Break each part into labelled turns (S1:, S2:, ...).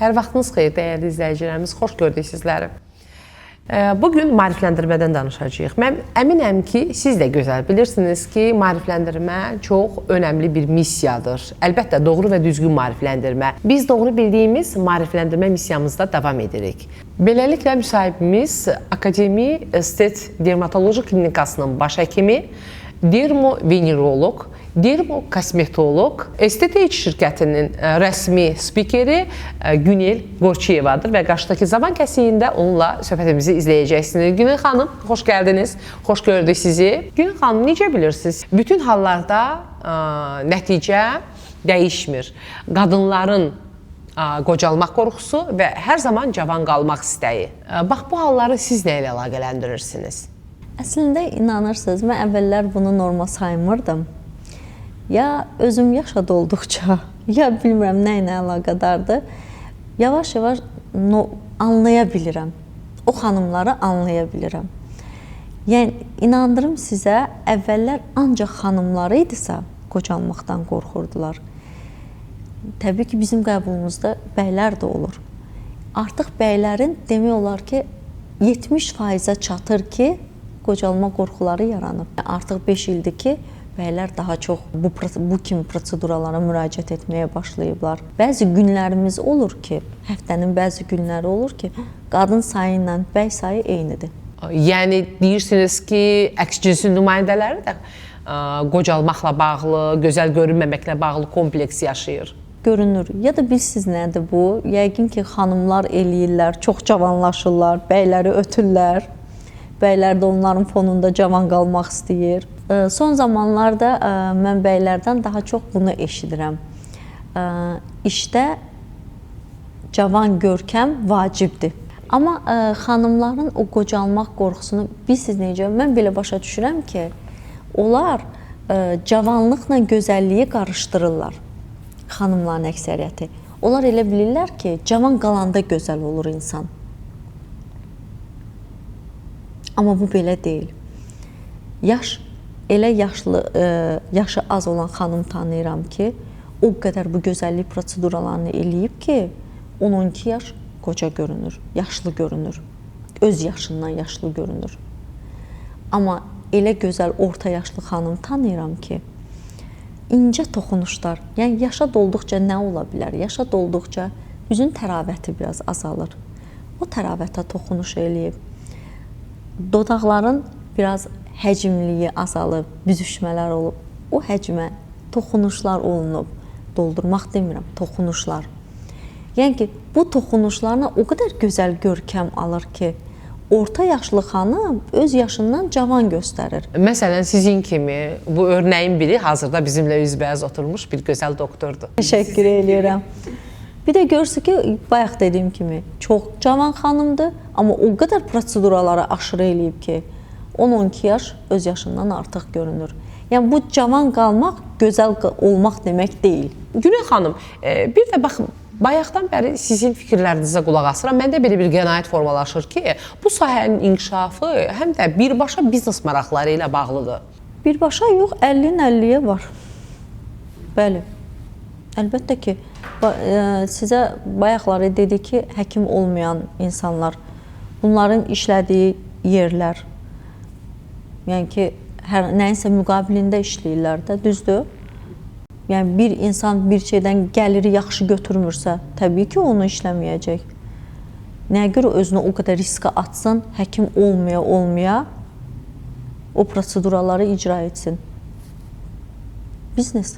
S1: Hər vaxtınız xeyir dəyərli izləyicilərimiz, xoş gördük sizləri. Bugün maarifləndirmədən danışacağıq. Mən əminəm ki, siz də gözəl bilirsiniz ki, maarifləndirmə çox önəmli bir missiyadır. Əlbəttə, doğru və düzgün maarifləndirmə. Biz doğru bildiyimiz maarifləndirmə missiyamızda davam edirik. Beləliklə müsahibimiz Akademi Estet Dermatoloji Klinikasının baş həkimi, dermoveneroloq, dermokosmetoloq, Estet şirkətinin rəsmi spikeri Günel Qorçiyevadır və qarşıdakı zaman kəsiyində onunla söhbətimizi izləyəcəksiniz. Günel xanım, xoş gəldiniz. Xoş gördük sizi. Günel xanım, necə bilirsiniz? Bütün hallarda nəticə dəyişmir. Qadınların qocalmaq qorxusu və hər zaman cavan qalmaq istəyi. Bax, bu halları siz nə ilə əlaqələndirirsiniz?
S2: Əslində inanırsınız, mən əvvəllər bunu norma saymırdım. Ya özüm yaşa dolduqca, ya bilmirəm nə ilə əlaqədardır. Yavaş-yavaş anlaya bilirəm. O xanımları anlaya bilirəm. Yəni inandırım sizə, əvvəllər ancaq xanımları idisə qocalmaqdan qorxurdular. Təbii ki, bizim qəbulumuzda bəylər də olur. Artıq bəylərin demək olar ki, 70%-ə çatır ki, qocalma qorxuları yaranıb. Artıq 5 ildir ki, bəylər daha çox bu kimi proseduralara müraciət etməyə başlayıblar. Bəzi günlərimiz olur ki, həftənin bəzi günləri olur ki, qadın sayı ilə bəy sayı eynidir.
S1: Yəni deyirsiniz ki, əks cinsin nümayəndələri də qocalmaqla bağlı, gözəl görünməməklə bağlı kompleks yaşayır.
S2: Görünür. Ya da bilirsiniz nədir bu? Yəqin ki, xanımlar eləyirlər, çox cavanlaşırlar, bəyləri ötürlər. Bəylər də onların fonunda cavan qalmaq istəyir. Son zamanlarda mən bəylərdən daha çox bunu eşidirəm. İşdə cavan görkəm vacibdir. Amma xanımların o qocalmaq qorxusunu bilirsiniz necə? Mən belə başa düşürəm ki, onlar cavanlıqla gözəlliyi qarışdırırlar. Xanımların əksəriyyəti. Onlar elə bilirlər ki, cavan qalanda gözəl olur insan. Amma bu belə deyil. Elə yaşlı, yaşı az olan xanım tanıyıram ki, o qədər bu gözəllik proseduralarını eləyib ki, 10-12 yaş qoca görünür, yaşlı görünür. Öz yaşından yaşlı görünür. Amma elə gözəl orta yaşlı xanım tanıyıram ki, incə toxunuşlar, yəni yaşa dolduqca nə ola bilər? Yaşa dolduqca üzün təravəti biraz azalır. O təravətə toxunuş eləyib. Dodaqların biraz həcmliyi azalıb, büzüşmələr olub. O həcmə toxunuşlar olunub. Doldurmaq demirəm, toxunuşlar. Yəni ki, bu toxunuşlarla o qədər gözəl görkəm alır ki, orta yaşlı xanım öz yaşından cavan göstərir.
S1: Məsələn, sizin kimi bu örnəyin biri hazırda bizimlə üzbəüz oturmuş bir gözəl doktordur.
S2: Təşəkkür edirəm. Bir də görürsünüz ki, bayaq dediyim kimi çox cavan xanımdır, amma o qədər proseduraları aşırı eləyib ki, 10-12 yaş öz yaşından artıq görünür. Yəni bu cavan qalmaq, gözəl olmaq demək deyil.
S1: Günel xanım, bir də bax, bayaqdan bəri sizin fikirlərinizə qulaq asıram. Məndə belə bir qənaət formalaşır ki, bu sahənin inkişafı həm də birbaşa biznes maraqları ilə bağlıdır.
S2: Birbaşa yox, 50-nin 50-yə var. Bəli. Əlbəttə ki, sizə bayaqları dedi ki, həkim olmayan insanlar, bunların işlədiyi yerlər, yəni ki, hər nəyinsə müqabilində işləyirlər də, düzdür? Yəni bir insan bir şeydən gəliri yaxşı götürmürsə, təbii ki, onu işləməyəcək. Nəyə görə özünü o qədər riskə atsın, həkim olmaya o proseduraları icra etsin? Biznes.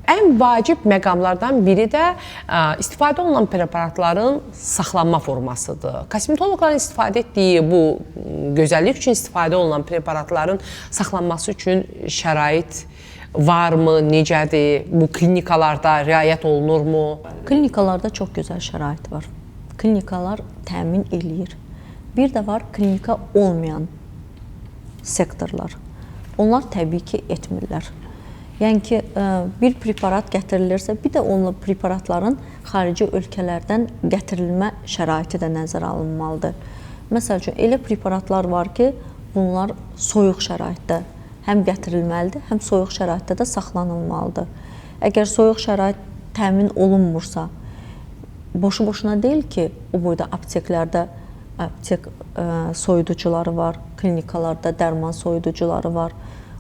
S1: Ən vacib məqamlardan biri də istifadə olunan preparatların saxlanma formasıdır. Kosmetoloqların istifadə etdiyi bu gözəllik üçün istifadə olunan preparatların saxlanması üçün şərait varmı, necədir? Bu klinikalarda riayət olunurmu?
S2: Klinikalarda çox gözəl şərait var. Klinikalar təmin eləyir. Bir də var klinika olmayan sektorlar. Onlar təbii ki, etmirlər. Yəni ki, bir preparat gətirilirsə, bir də onunla preparatların xarici ölkələrdən gətirilmə şəraiti də nəzərə alınmalıdır. Məsəl üçün, elə preparatlar var ki, bunlar soyuq şəraitdə həm gətirilməlidir, həm soyuq şəraitdə də saxlanılmalıdır. Əgər soyuq şərait təmin olunmursa, Boşu-boşuna deyil ki, o boyda apteklərdə aptek soyuducuları var, klinikalarda dərman soyuducuları var.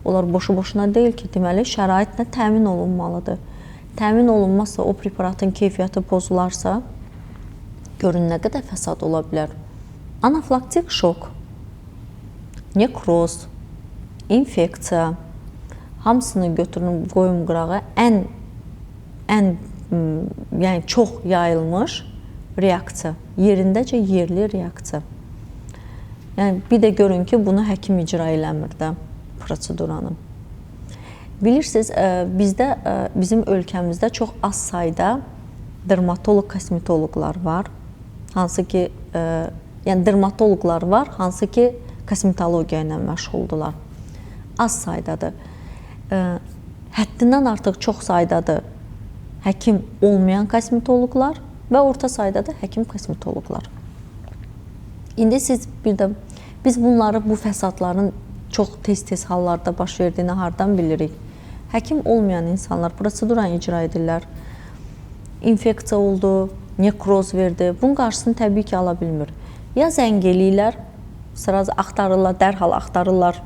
S2: Onlar boşu-boşuna deyil ki, deməli şəraitlə təmin olunmalıdır. Təmin olunmazsa, o preparatın keyfiyyəti pozularsa, görün nə qədər fəsad ola bilər. Anafilaktik şok, nekroz, infeksiya, hamısını götürün, qoyun qırağa, ən yəni çox yayılmış reaksiya, yerindəcə yerli reaksiya. Yəni bir də görün ki, bunu həkim icra eləmir də proseduranı. Bilirsiniz, bizdə, bizim ölkəmizdə çox az sayda dermatoloq, kosmetoloqlar var. Hansı ki, yəni dermatoloqlar var, hansı ki, kosmetologiya ilə məşğuldurlar. Az saydadır. Həddindən artıq çox saydadır həkim olmayan kosmetoloqlar və orta sayda da həkim kosmetoloqlar. İndi siz bir də biz bunları, bu fəsadların çox tez-tez hallarda baş verdiyini hardan bilirik? Həkim olmayan insanlar proseduranı icra edirlər. İnfeksiya oldu, nekroz verdi. Bunun qarşısını təbii ki, ala bilmir. Ya zəng eləyirlər, sırası axtarırlar, dərhal axtarırlar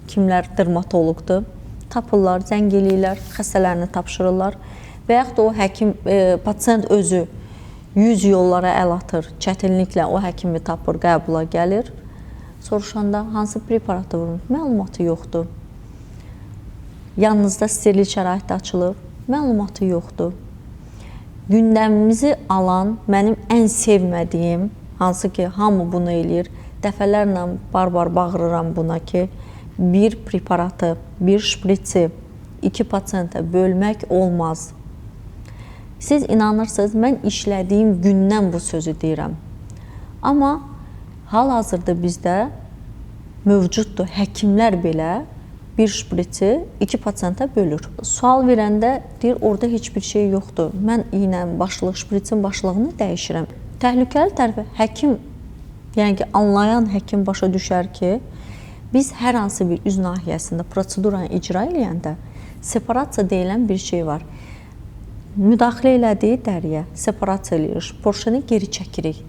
S2: kimlər dermatoloqdur. Tapırlar, zəng eləyirlər, xəstələrini tapşırırlar. Və yaxud da o həkim, pasiyent özü 100 yollara əl atır, çətinliklə o həkimi tapır, qəbula gəlir. Soruşanda hansı preparatı vurmuş, məlumatı yoxdur. Yanınızda steril şəraitdə açılıb, məlumatı yoxdur. Gündəmimizi alan, mənim ən sevmədiyim, hansı ki, hamı bunu eləyir, dəfələrlə barbar bağırıram buna ki, bir preparatı, bir şpritsi iki pasiyentə bölmək olmaz. Siz inanırsınız, mən işlədiyim gündən bu sözü deyirəm. Amma hal-hazırda bizdə mövcuddur, həkimlər belə bir şpritsi iki pasiyentə bölür. Sual verəndə deyir, orada heç bir şey yoxdur. Mən iynənin başlığı, şpritsin başlığını dəyişirəm. Təhlükəli tərəfi həkim, yəni ki, anlayan həkim başa düşər ki, biz hər hansı bir üz nahiyəsində proseduranı icra eləyəndə separasiya deyilən bir şey var. Müdaxilə elədiyi dəriyə separasiya eləyirik, porşeni geri çəkirik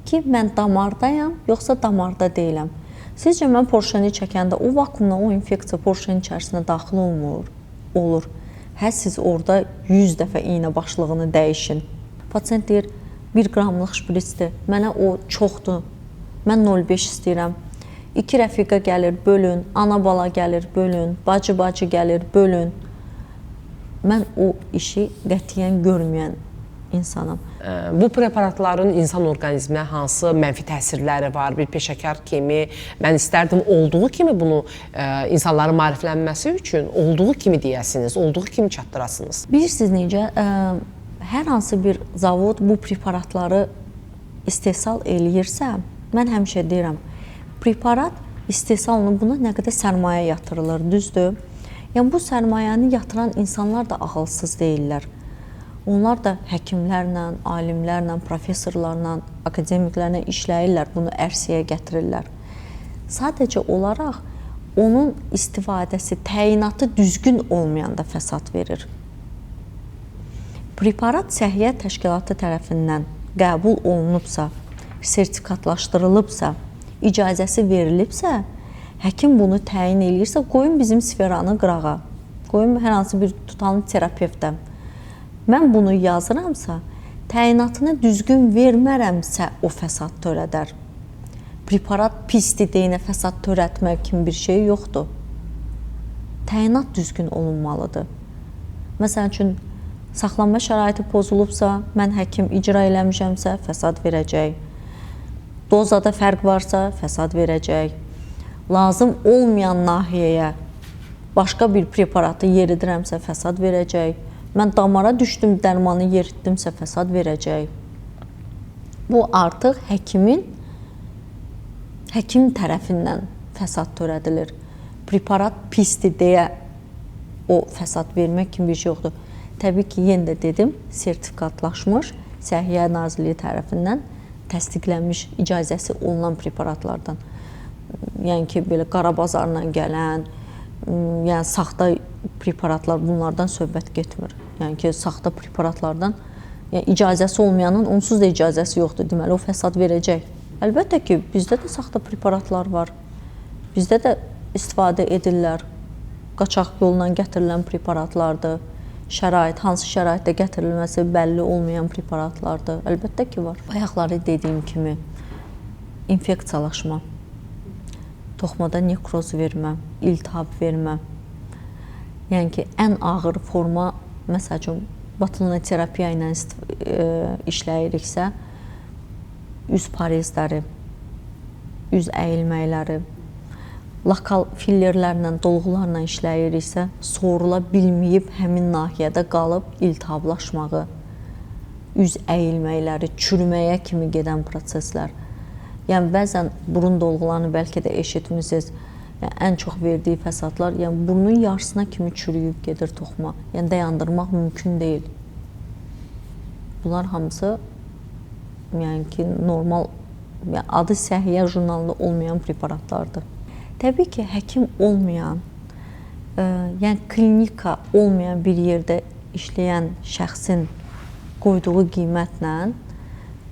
S2: ki, mən damardayam, yoxsa damarda deyiləm. Sizcə mən porşeni çəkəndə o vakuumla o infeksiya porşenin içərisinə daxil olmur? Olur. Hə, siz orada 100 dəfə iynə başlığını dəyişin. Pasiyent deyir, 1 qramlıq şpritsdir, mənə o çoxdur, mən 0,5 istəyirəm. İki rəfiqə gəlir, bölün, ana bala gəlir, bölün, bacı-bacı gəlir, bölün. Mən o işi qətiyyən görməyən insanam.
S1: Bu preparatların insan orqanizminə hansı mənfi təsirləri var? Bir peşəkar kimi mən istərdim olduğu kimi bunu insanların maariflənməsi üçün olduğu kimi deyəsiniz, olduğu kimi çatdırasınız.
S2: Bilirsiniz necə, hər hansı bir zavod bu preparatları istehsal eləyirsə, mən həmişə deyirəm, preparat istehsal olunur, buna nə qədər sərmayə yatırılır, düzdür? Yəni bu sərmayəni yatıran insanlar da ağılsız deyirlər. Onlar da həkimlərlə, alimlərlə, professorlarla, akademiklərlə işləyirlər, bunu ərsəyə gətirirlər. Sadəcə olaraq onun istifadəsi, təyinatı düzgün olmayanda fəsad verir. Preparat Səhiyyə Təşkilatı tərəfindən qəbul olunubsa, sertifikatlaşdırılıbsa, icazəsi verilibsə, həkim bunu təyin eləyirsə, qoyun bizim sferanı qırağa, qoyun hər hansı bir tutanlı terapevtə. Mən bunu yazıramsa, təyinatını düzgün vermərəmsə, o fəsad törədər. Preparat pisdir deyinə fəsad törətmək kimi bir şey yoxdur. Təyinat düzgün olunmalıdır. Məsəl üçün, saxlanma şəraiti pozulubsa, mən həkim icra eləmişəmsə, fəsad verəcək. Dozada fərq varsa, fəsad verəcək. Lazım olmayan nahiyəyə başqa bir preparatı yeridirəmsə, fəsad verəcək. Mən damara düşdüm, dərmanı yeritdimsə, fəsad verəcək. Bu artıq həkim tərəfindən fəsad törədilir. Preparat pisdir deyə o fəsad vermək kimi bir şey yoxdur. Təbii ki, yenə də dedim, sertifikatlaşmış Səhiyyə Nazirliyi tərəfindən təsdiqlənmiş, icazəsi olunan preparatlardan. Yəni ki, belə qara bazarla gələn, yəni saxta preparatlar, bunlardan söhbət getmir. Yəni ki, saxta preparatlardan Yəni icazəsi olmayanın onsuz da icazəsi yoxdur. Deməli o fəsad verəcək. Əlbəttə ki, bizdə də saxta preparatlar var. Bizdə də istifadə edirlər. Qaçaq yolla gətirilən preparatlardır. Şərait, hansı şəraitdə gətirilməsi bəlli olmayan preparatlardır. Əlbəttə ki var. Bayaqları dediyim kimi infeksiyalaşma, toxumada nekroz vermə, iltihab vermə. Yəni ki, ən ağır forma, məsəl üçün, botulinoterapiya ilə işləyiriksə, üz parezləri, üz əyilməkləri, lokal fillerlərlə, dolğularla işləyiriksə, sorula bilməyib həmin nahiyədə qalıb iltihablaşmağı, üz əyilməkləri, çürüməyə kimi gedən proseslər. Yəni bəzən burun dolğularını bəlkə də eşitmisiniz. Yəni ən çox verdiyi fəsadlar, yəni burnun yarısına kimi çürüyüb gedir toxuma. Yəni dayandırmaq mümkün deyil. Bunlar hamısı yəni ki normal, yəni adı səhiyyə jurnalında olmayan preparatlardır. Təbii ki, həkim olmayan, yəni klinika olmayan bir yerdə işləyən şəxsin qoyduğu qiymətlə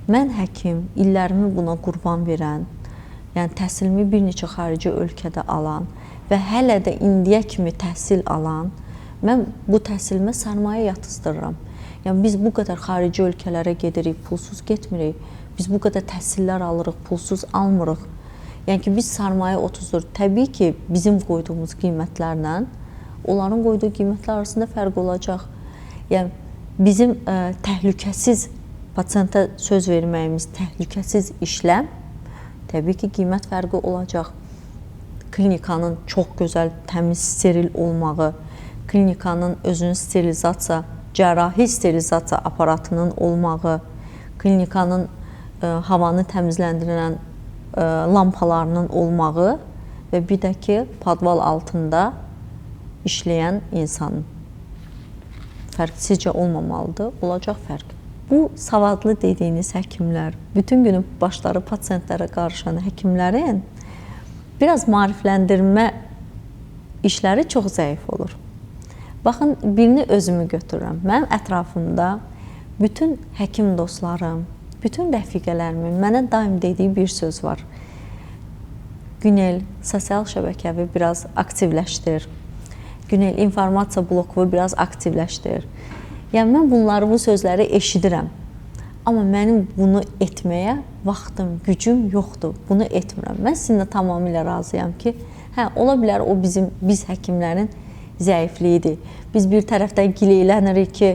S2: mən həkim, illərimi buna qurban verən, yəni təhsilimi bir neçə xarici ölkədə alan və hələ də indiyə kimi təhsil alan, mən bu təhsilimə sərmayə yatızdırıram. Yəni biz bu qədər xarici ölkələrə gedirik, pulsuz getmirik. Biz bu qədər təhsillər alırıq, pulsuz almırıq. Yəni ki, biz sərmayə otuzdurur. Təbii ki, bizim qoyduğumuz qiymətlərlə onların qoyduğu qiymətlər arasında fərq olacaq. Yəni bizim təhlükəsiz pasiyentə söz verməyimiz, təhlükəsiz işləm, təbii ki, qiymət fərqi olacaq. Klinikanın çox gözəl, təmiz, steril olmağı, klinikanın özünün sterilizasiya, cərrahi sterilizasiya aparatının olmağı, klinikanın havanı təmizləndirilən lampalarının olmağı və bir də ki, podval altında işləyən insanın. Fərq sizcə olmamalıdır, olacaq fərq. Bu savadlı dediyiniz həkimlər, bütün günü başları pasiyentlərə qarışan həkimlərin biraz maarifləndirmə işləri çox zəif olur. Baxın, birini özümü götürürəm. Mənim ətrafımda bütün həkim dostlarım, bütün rəfiqələrimin mənə daim dediyi bir söz var. Günel, sosial şəbəkəvi biraz aktivləşdir. Günel, informasiya bloku biraz aktivləşdir. Yəni mən bunları, bu sözləri eşidirəm. Amma mənim bunu etməyə vaxtım, gücüm yoxdur. Bunu etmirəm. Mən sizinlə tamamilə razıyam ki, hə, ola bilər o biz həkimlərin zəifliyidir. Biz bir tərəfdən gileylənirik ki,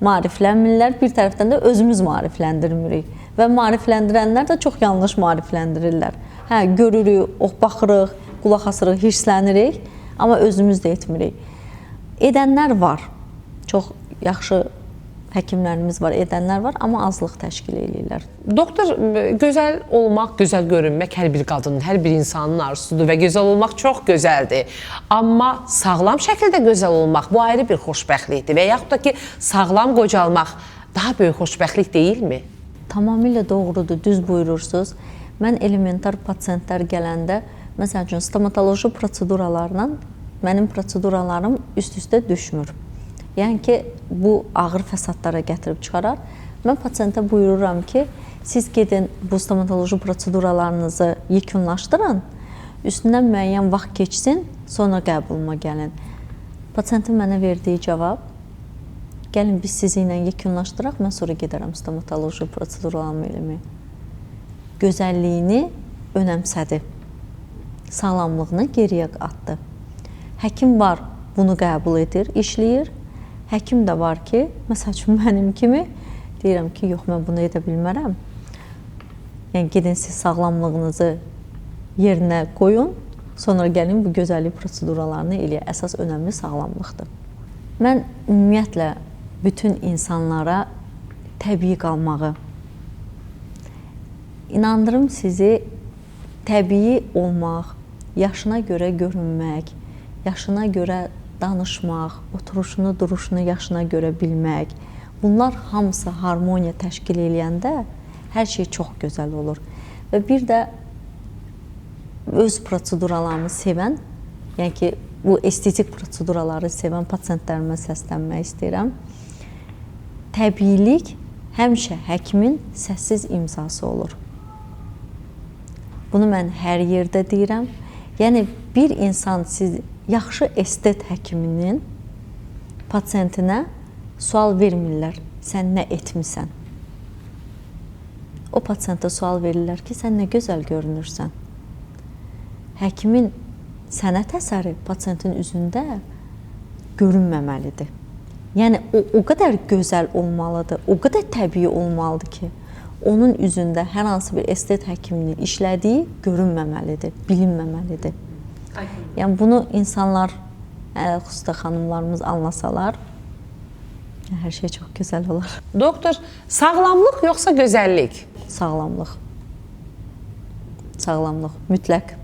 S2: maariflənmirlər, bir tərəfdən də özümüz maarifləndirmirik. Və maarifləndirənlər də çox yanlış maarifləndirirlər. Hə, görürük, baxırıq, qulaq asırıq, hirslənirik, amma özümüz də etmirik. Edənlər var. Çox yaxşı həkimlərimiz var, edənlər var, amma azlıq təşkil eləyirlər.
S1: Doktor, gözəl olmaq, gözəl görünmək hər bir qadının, hər bir insanın arzusudur və gözəl olmaq çox gözəldir. Amma sağlam şəkildə gözəl olmaq bu ayrı bir xoşbəxtlikdir və yaxud da ki, sağlam qocalmaq daha böyük xoşbəxtlik deyilmi?
S2: Tamamilə doğrudur, düz buyurursunuz. Mən elementar pasiyentlər gələndə, məsəl üçün stomatoloji proseduralarla mənim proseduralarım üst-üstə düşmür. Yəni ki, bu ağır fəsadlara gətirib çıxarar. Mən pasiyentə buyururam ki, siz gedin bu stomatoloji proseduralarınızı yekunlaşdırın, üstündən müəyyən vaxt keçsin, sonra qəbuluma gəlin. Pasiyentin mənə verdiyi cavab, gəlin biz sizinlə yekunlaşdıraq, mən sonra gedərəm stomatoloji proseduralarımı eləməyə. Gözəlliyini önəmsədi, sağlamlığını geriyə atdı. Həkim var, bunu qəbul edir, işləyir. Həkim də var ki, məsəl üçün mənim kimi, deyirəm ki, yox, mən bunu edə bilmərəm. Yəni, gedin siz sağlamlığınızı yerinə qoyun, sonra gəlin bu gözəllik proseduralarını eləyək. Əsas önəmli sağlamlıqdır. Mən ümumiyyətlə bütün insanlara təbii qalmağı, inandırım sizi, təbii olmaq, yaşına görə görünmək, yaşına görə danışmaq, oturuşunu, duruşunu yaşına görə bilmək, bunlar hamısı harmoniya təşkil eləyəndə hər şey çox gözəl olur. Və bir də öz proseduralarını sevən, yəni ki, bu estetik proseduraları sevən pasiyentlərimə səslənmək istəyirəm. Təbiilik Həmişə həkimin səssiz imzası olur. Bunu mən hər yerdə deyirəm. Yəni bir insan siz yaxşı estet həkiminin pasientinə sual vermirlər. Sən nə etmisən? O pasientə sual verirlər ki, sən nə gözəl görünürsən. Həkimin sənət əsəri pasientin üzündə görünməməlidir. Yəni o qədər gözəl olmalıdır, o qədər təbii olmalıdır ki, onun üzündə hər hansı bir estet həkiminin işlədiyi görünməməlidir, bilinməməlidir. Yəni bunu insanlar, xüsusilə xanımlarımız anlasalar, hər şey çox gözəl olar.
S1: Doktor, sağlamlıq yoxsa gözəllik?
S2: Sağlamlıq. Sağlamlıq, mütləq.